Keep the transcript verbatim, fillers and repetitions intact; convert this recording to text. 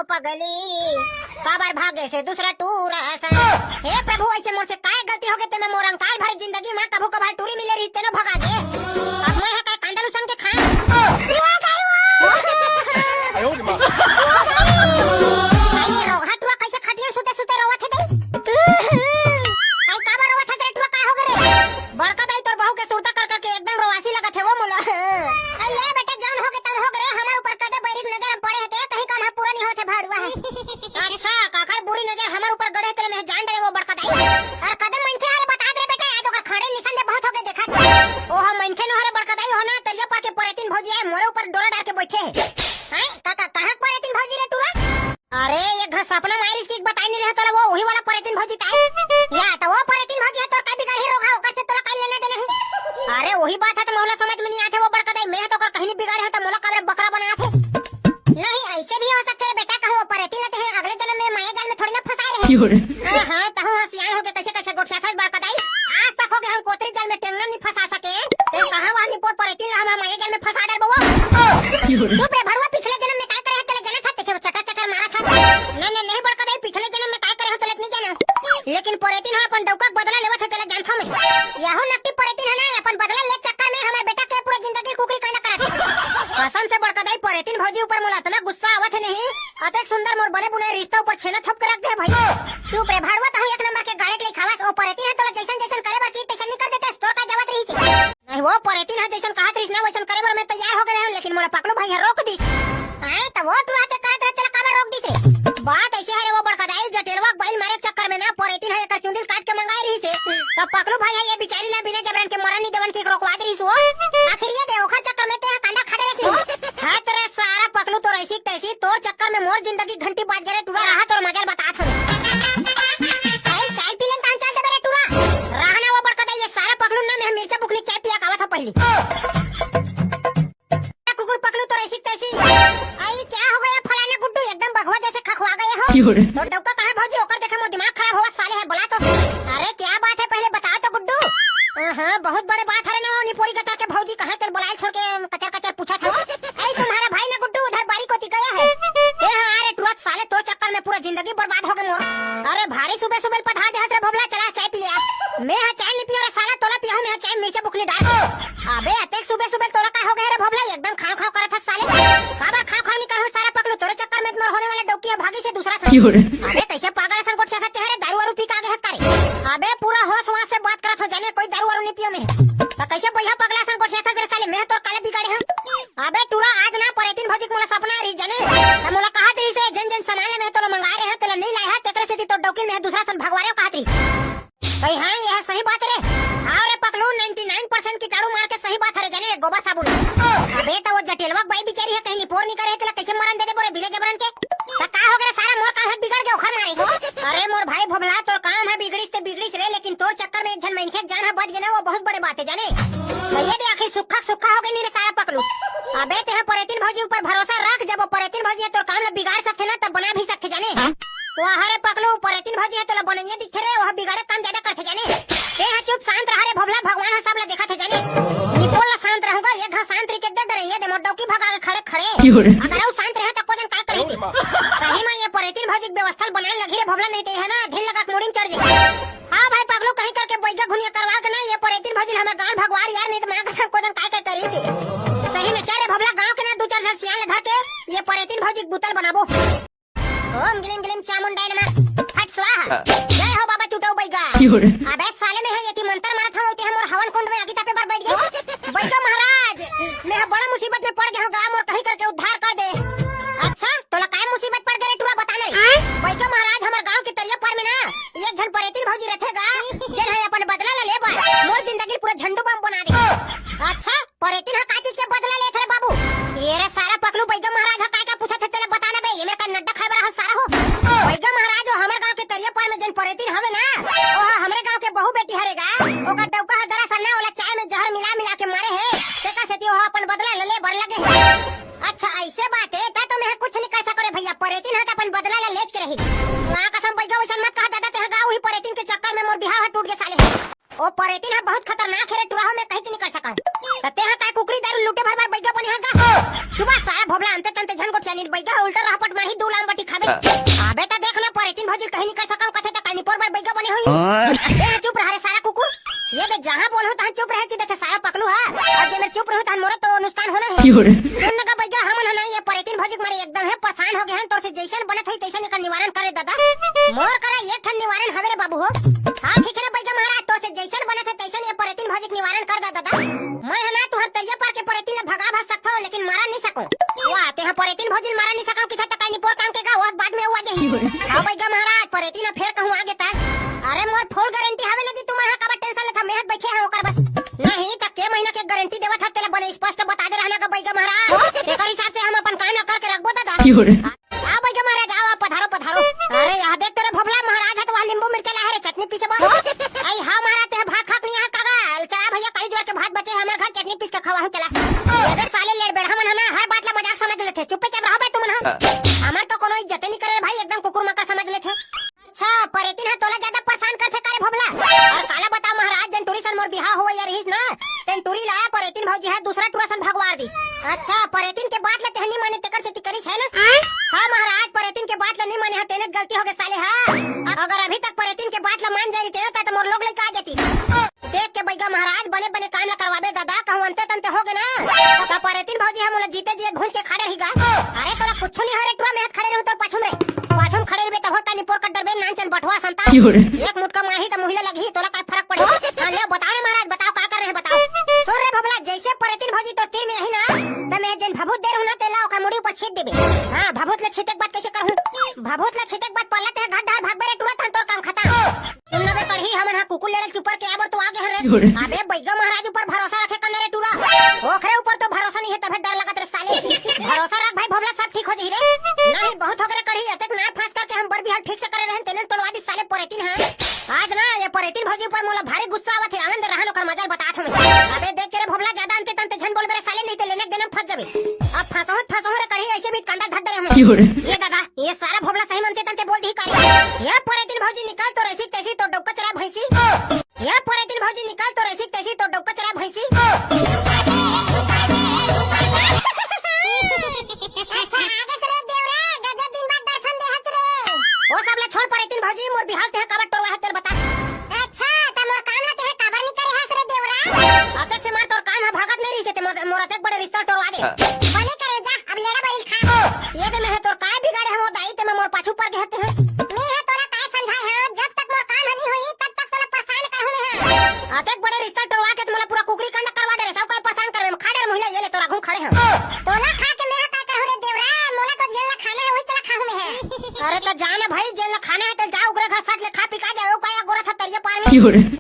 पगली, काबर भागे से दूसरा टूरा सन। हे प्रभु, ऐसे मोर से काय गलती होगे, तेमे मोर अंकाल भर जिंदगी मा कभू कभार टूरी मिले रही, तेनो भगा दे। अब मैं हा काय कांदा लुसन के खाए? आई रोगहा टूरा कैसे खटिया सुते सुते रोवत हे दई? आई काबर रोवत हे रे टूरा, काय होगे रे? बड़का दाई तोर बहू के सुरता कर करके एकदम रोवासी लगत हे वो मोला। आई ले बेटा, जौन होगे तौन होगे रे, हमर ऊपर कदे बैरी के नजर पड़े हे ते, कहीं काम हा पूरा नहीं होत हे भाड़ुआ हे। अच्छा, काखर बुरी नजर हमर ऊपर गड़े हे तेला मैं जान डरे वो बड़का दाई। अउ कदे मनखे हरे बता दे बेटा, आज ओकर खड़े निशान दे बहुत होगे देखा। ओह मनखे नो हरे बड़का दाई, ओह ना तरिया पार के परेतिन भौजी आय, मोरे ऊपर डोरा डार के बैठे हे। हैं? का, का, कहाँ के परेतिन भौजी रे टूरा? अरे, एक घ सपना मारिस कि बताई नहीं रहे तोला, वो वही वाला परेतिन भौजी ताय। या, तो वो परेतिन भौजी हे, तोर का बिगाड़े हे रोगहा, ओकर से तोला का लेना देना हे? अरे, वही बात हे, तो मोला समझ में नहीं आथे, वो बड़का दाई, मैं हा तो ओकर कहीं नहीं बिगाड़े हे, तो मोला काबर बकरा बनाथे? नहीं, ऐसे भी हो सकथे रे बेटा, कहूँ वो परेतिन ला तें अगले जन्म में माया जाल में थोड़ी ना फंसाए रहे। हाँ, हाँ, तहूँ हा सियान होगे, कैसे, कैसे गोठियाथस बड़का दाई? आज तक होगे हम कोतरी जाल में टेंगना नहीं फंसा सके, ते कहाँ वहाँ निपोर परेतिन ला हम माया जाल में फंसा डरबो वो। चुप रे भड़ुआ, पिछले जन्म में काय करे हे तेला जानत हस, तेखे वो चटर चटर मारत हस। नहीं, नहीं, नहीं बड़का दाई, पिछले जन्म में काय करे हो तेला नहीं जाना। लेकिन परेतिन हा अपन डौका के बदला लेवत हे तेला जानथों मैं। यहू नकटी परेतिन हा ना, अपन बदला ले चक्कर में हमर बेटा के पूरा जिंदगी कुकरी कांदा करत हे। कसम से बड़का दाई, परेतिन भौजी ऊपर मोला अतना गुस्सा आवत हे नहीं, अतेक सुंदर मोर बने बुने रिश्ता ऊपर छेना थोप के रख दे हे भाई। चुप रे भड़ुआ, तहूँ एक नंबर के गाड़े के लिए खावस, ओ परेतिन हा तोला जैसन जैसन करे बर की तैसन नहीं कर देते, तोर का जरूरत रहिस हे? नहीं, वो परेतिन हा जैसन कहत रहिस ना, वैसन करे बर मैं तैयार होगे रहेंव, लेकिन मोला पकलू भाई हा रोक दिस। आय, त वो टूरा के करत रहे, तेला काबर रोक दिस रे? बात ऐसे हे रे वो बड़का दाई, जटेलवा के बाइल मारे के चक्कर में ना, परेतिन हा एकर चुंदी ल काट के मंगाए रहिस हे। त पकलू भाई हा ये बिचारी ला बिना जबरन के मरन नहीं देवन के रोकवा दे रहिस वो। आखिर ये दे, ओखर चक्कर में तें हा कांदा खड़े रहिस नहीं। हत रे सारा पकलू, तोर ऐसी तैसी, तोर चक्कर में मोर जिंदगी घंटी बाज गे रे टूरा, रहा तोर मजा ल बतात हों। भाई, चाय पी लेन, तहन चल देबे रे टूरा। रहा ना वो बड़का दाई, ये सारा पकलू ना, मैं मिर्चा बुकनी चाय पिया के आवत हों पहली। कुकुर पकलू, तोर ऐसी तैसी। आई, क्या हो गया फलाना गुड्डू, एकदम बघवा जैसे खखवा गए हो। क्यों रे? तोर डौका कहाँ भौजी, ओकर देखे मोर दिमाग खराब होवत साले हे, बुला तो। अरे क्या बात है, पहले बताओ तो गुड्डू। हाँ, बहुत बड़े बात हरे ना, वो निपोरी गतर के भौजी कहाँ तेल बुलाए छोड़ के कचर कचर पूछत हस। आई, तुम्हारा भाई ना गुड्डू उधर बारी कोती गया है। ए हाँ, अरे टूरा साले, तोर चक्कर में पूरा जिंदगी बर्बाद होगे मोर। अरे भारी सुबह सुबह पधा देहत रे भोभला, चला चाय पी ले यार। मैं हा चाय नहीं पियो रे साला, तोला पियाहूँ मैं हा चाय मिर्चा बुकनी डार के। अबे अतेक सुबह सुबह तोला का होगे रे भोभला, एकदम खाँव खाँव करत हस साले। काबर खाँव खाँव नहीं करहूँ सारा पकलू, तोरे चक्कर में मोर होने वाला डौकी हा भागिस हे दूसरा सन। क्यों रे? अबे कैसे पागल असन गोठियाथस तें रे, दारू वारू पी के आगे हस का रे? अबे पूरा होश वास से बात करत हों जाने, कोई दारू वारू नहीं पियों मैं। त कैसे बइहा पगला असन गोठियाथस रे साले, मैं हा तोर काले बिगाड़े हँव? अबे टूरा, आज ना परेतिन भौजी के मोला सपना रहिस जाने, त मोला कहत रहिस हे, जेन जेन सामान ल मैं हा तोला मंगाए रहेंव, तेला नहीं लाए हस, तेकरे सेती तोर डौकी ल मैं हा दूसरा सन भगवा रहेंव कहत रहिस। कही हाँ, ये सही बात रे। हाँ रे पकलू, नाइंटी नाइन परसेंट कीटाणु मार के सही बात हरे जाने, गोबर साबुन। अबे त वो जटेलवा के बाई बिचारी हे, कहीं निपोर नहीं करे हे, तेला कैसे मरन दे देबो रे बिना जबरन के? त का होगे रे सारा, मोर काम हा बिगड़ गे ओखर मारे। अरे मोर भाई भोभला, तोर काम हा बिगड़िस ते बिगड़िस रे, लेकिन तोर चक्कर में एक झन मनखे के जान हा बच गे ना, वो बहुत बड़े बात हे जाने। भैया दे आखिर सुक्खा के सुक्खा होगे नहीं रे सारा पकलू। अबे तें हा परेतिन भौजी ऊपर भरोसा रख, जब वो परेतिन भौजी हा तोर काम ला बिगाड़ सकथे ना, तब बना भी सकथे जाने। वाह रे पकलू, परेतिन भौजी हा तोला बनइया दिखथे रे, ओह बिगाड़े काम ज्यादा करथे जाने। तें हा चुप शांत रहा रे भोभला, भगवान हा सब ला देखत हे जाने। निपोर ला शांत रहूँ गा, एक घा शांत रही के दे डरइया दे मोर डौकी भगा के खड़े खड़े। क्यों रे? अगर अउ शांत रहे त को जन का करही ते। सही में ये परेतिन भौजी के व्यवस्था ल बनाए लगही रे भोभला, नहीं ते हे ना ढील लगा के मुड़ी में चढ़ जाही। हाँ भाई पगलू, कहीं करके बैगा घुनिया करवा के ना ये परेतिन भौजी ल हमर गाँव भगवार यार, नहीं त माँ कसम को जन का का करही ते। सही में चल रे भोभला, गाँव के ना दू चार झन सियान ल धर के ये परेतिन भौजी के बुता ल बनाबो। ओम ग्लीम ग्लीम चामुंडाय नमः। फट स्वाहा। जय हो बाबा चुटऊ बैगा। क्यों रे? अबे साले, मैं हा एती मंतर मारत हँव, तें हा मोर हवन कुंड में आगी तापे बर बैठ गे। बैगा महाराज, मैं हा बड़ा मुसीबत में पड़ गे हँव गा, मोर कहीं करके उद्धार कर दे। अच्छा, तोला काय मुसीबत पड़ गे रे टूरा, बता ना रे। बैगा महाराज, हमर गाँव के तरिया पार में ना एक झन परेतिन भौजी रहिथे गा, जेन हा अपन बदला ला ले बर मोर जिंदगी ल पूरा झंडू बम बना दे। अच्छा, परेतिन हा का चीज के बदला लेथे रे बाबू? ये रे सारा पकलू, बैगा महाराज हा काय का पूछत हे तेला बता ना बे, ये मेर का नड्डा खाए बर हा सारा हो। बैगा महाराज, वो हमर गाँव के तरिया पार में जेन परेतिन हवे ना, ओह हमरे गाँव के बहू बेटी हरे गा, ओकर डौका हा दरअसल ना ओला चाय में जहर मिला मिला के मारे हे, तेकर सेती ओह अपन बदला ल ले बर लगे हे। अच्छा ऐसे बात हे, त तो मैं हा कुछ नहीं कर सकों रे भैया, परेतिन हा त अपन बदला ला लेच के रही। माँ कसम बैगा वैसन मत कहा दादा, तें हा गा उही परेतिन के चक्कर में मोर बिहाव हा टूट गे साले। ओ परेतिन हा बहुत खतरनाक हे रे टूरा हो, मैं कहीं नहीं कर सकँव। त तें हा काय कुकरी दारू लूटे भर बर बैगा बने हस गा? चुप सारा भोभला, अंते तंते झन गोठिया, नहीं त बैगा हा उल्टा रहपट मारही, दू लाम बटी खा अबे त देख ना, परेतिन भौजी कहीं निकल सकव कथे त कानी पोर बर बैगा बने होई। हाँ। ए चुप रह रे सारा कुकुर। ये दे जहाँ बोलहूँ तहाँ चुप रहे कि देखे सारा पकलू हा। अउ जे मेर चुप रहूँ तहाँ मोरो तो नुकसान होना हे। क्यों रे? सुन न गा बैगा, हमन ह ना ये परेतिन भौजी के मारे एकदम हे परेशान हो गे हन। तोर से जइसन बनत होही तइसन एकर निवारण करे दादा। मोर करा एक ठन निवारण हवे रे बाबू हो। हाँ ठीक हे रे बैगा महाराज, तोर से जइसन बनत हे तइसन ये परेतिन भौजी के निवारण कर दा दादा। मैं ह ना तुहर तरिया पार के परेतिन ला भगा भग सकथव, लेकिन मारा नहीं सकव। वाह, तेहा परेतिन भौजी ल मारा नहीं सकव किथे त कानी पोर काम के गा, ओस बाद में अउ आ जाही। हाँ बैगा महाराज, परेतिन ह फेर कहूँ आगे त। अरे मोर full guarantee हवे न जी, तुमन ह काबर tension लेथा, मेहनत बइठे हव ओकर बर। नहीं त के महीना के guarantee देवत हस तेला बने स्पष्ट बता दे रहा न गा बैगा महाराज। एकर हिसाब से हम अपन काम ला करके रखबो दादा। क्यों रे? आ बैगा महाराज, आओ, आओ, पधारो, पधारो। अरे, यह देख तेरे भोभला, महाराज ह तो वह नींबू मिर्चा लाहे रे, चटनी पीसे बर। अई हाँ महाराज, तेहा भात खाके नहीं आहस का गा? चला भैया, कई जोर के भात बचे हे हमर घर, चटनी पीस के खवाहूँ, चला। ये देख साले लेड़बेड़हा मन ह ना, हर बात ला मजाक समझ लेथे। चुप्पे चाप रहो बे तुमन ह। हमर तो कोनो इज्जते नहीं करे रे भाई, एकदम कुकुर माकर समझ लेथे। अच्छा, परेतिन ह तोला ज्यादा परेशान करथे का रे भोभला? अउ काला बताव महाराज, जेन टूरी सन मोर बिहाव होवइया रहिस ना, तेन टूरी ला परेतिन भौजी ह दूसरा टूरा सन भगवार दिस। अच्छा, परेतिन के बात ला तेह नी माने तेकर सेती करिस हे ना? हाँ महाराज, परेतिन के बात ला नी माने ह, तेने गलती होगे साले ह। अगर अभी तक परेतिन के बात ला मान जाय रहिते त, त मोर लोग लइका आ जातिस। देख के बैगा महाराज, बने बने काम ला करवाबे दादा, कहूँ अंते तंते होगे ना, त परेतिन भौजी ह मोला जीते जिए भूंज के खा डरही गा। अरे तोला कुछु नहीं होय रे टूरा, मेंह खड़े रहूँ तोर पाछू में रे। पाछू में खड़े रहिबे तभो कानी पोर कर डरबे, नानचन बटुआ संता। क्यों रे? एक मुटका मारही त मुही ला लगही, तोला का फरक पड़ही? हाँ ले बताव रे महाराज, बताव का करना हे बताव। सुन रे भोभला, जइसे परेतिन भौजी तोर तीर में आही ना, त मैं जेन भभूत दे रहूँ ना तेला ओकर मुड़ी ऊपर छीत देबे। हाँ, भभूत ला छीते के बाद कइसे करहूँ? भभूत ला छीते के बाद पल्ला तेह घट ढार भागबे रे टूरा, तहन तोर काम खतम। सुन न बे कढ़ी, हमन ह कुकुर लेड़े ल चुपर के आबर तो आगे हन रे। अबे बैगा महाराज ऊपर भरोसा रखे कर न रे टूरा, ओखरे ऊपर तो भरोसा नहीं हे तभे डर लगत रे साले। भरोसा रख भाई भोभला, सब ठीक हो जही रे। नहीं बहुत होगे रे कढ़ी, अतेक नार फांस करके हम बर बिहाव fix करे रहेन तेने तोड़वा दिस साले परेतिन ह। आज ना ये परेतिन भौजी ऊपर मोला भारी गुस्सा आवत हे, आनंद रहन ओकर मजा ल बतात हमें। अबे देख के रे भोभला, ज्यादा अंते तंते झन बोलबे रे साले, नहीं ते लेने के देने में फंस जाबे। अब फंसहूँ त फंसहूँ रे कढ़ी, अइसे भी कांदा धर डरे हमें। ये दादा, ये सारा भोभला सही मनते तंते बोल दिही का रे? ये परेतिन भौजी निकल तोर अइसी तइसी तोर डौका चरा भैंसी। ये परेतिन भौजी निकल तोर अइसी तइसी तोर डौका चरा भैंसी। अच्छा, आगे चले देवरा, गजब दिन बाद दर्शन दे हस रे। ओ सब ला छोड़ परेतिन भौजी, मोर बिहाव तेह काबर टोरवा हस तेला बता। अच्छा, त मोर काम ला तेह काबर नी करे हस रे देवरा? अतेक से मार तोर काम ह भागत नहीं रहिसे ते मोर, मोर अतेक बड़े रिश्ता टोरवा दे। बने करे जा, अब लेड़ा बरिल खा। ये दे मैं ह तोर काय बिगाड़े हवं दाई, ते मैं मोर पाछू पर गे हते हैं। मैं ह तोला काय समझाए हवं, जब तक मोर काम ह नी होई, तब तक तोला परेशान करहूं मैं ह। अतेक बड़े रिश्ता टोरवा के त मोला पूरा कुकरी कांदा करवा डरे, सब का परेशान करबे, मैं खा डरे मुही ला, ये ले तोर आघू खड़े हवं। तोला खा के मैं ह काय करहूं रे देवरा, मोला तो जेन ला खाना हे, वही चला खाहूं मैं ह। अरे त जा ना भाई, जेन ला खाना हे, त जा, ओकरे घर सट ले, खा पी के आ जा, ओ काय अगोरत हस तरिया पार में।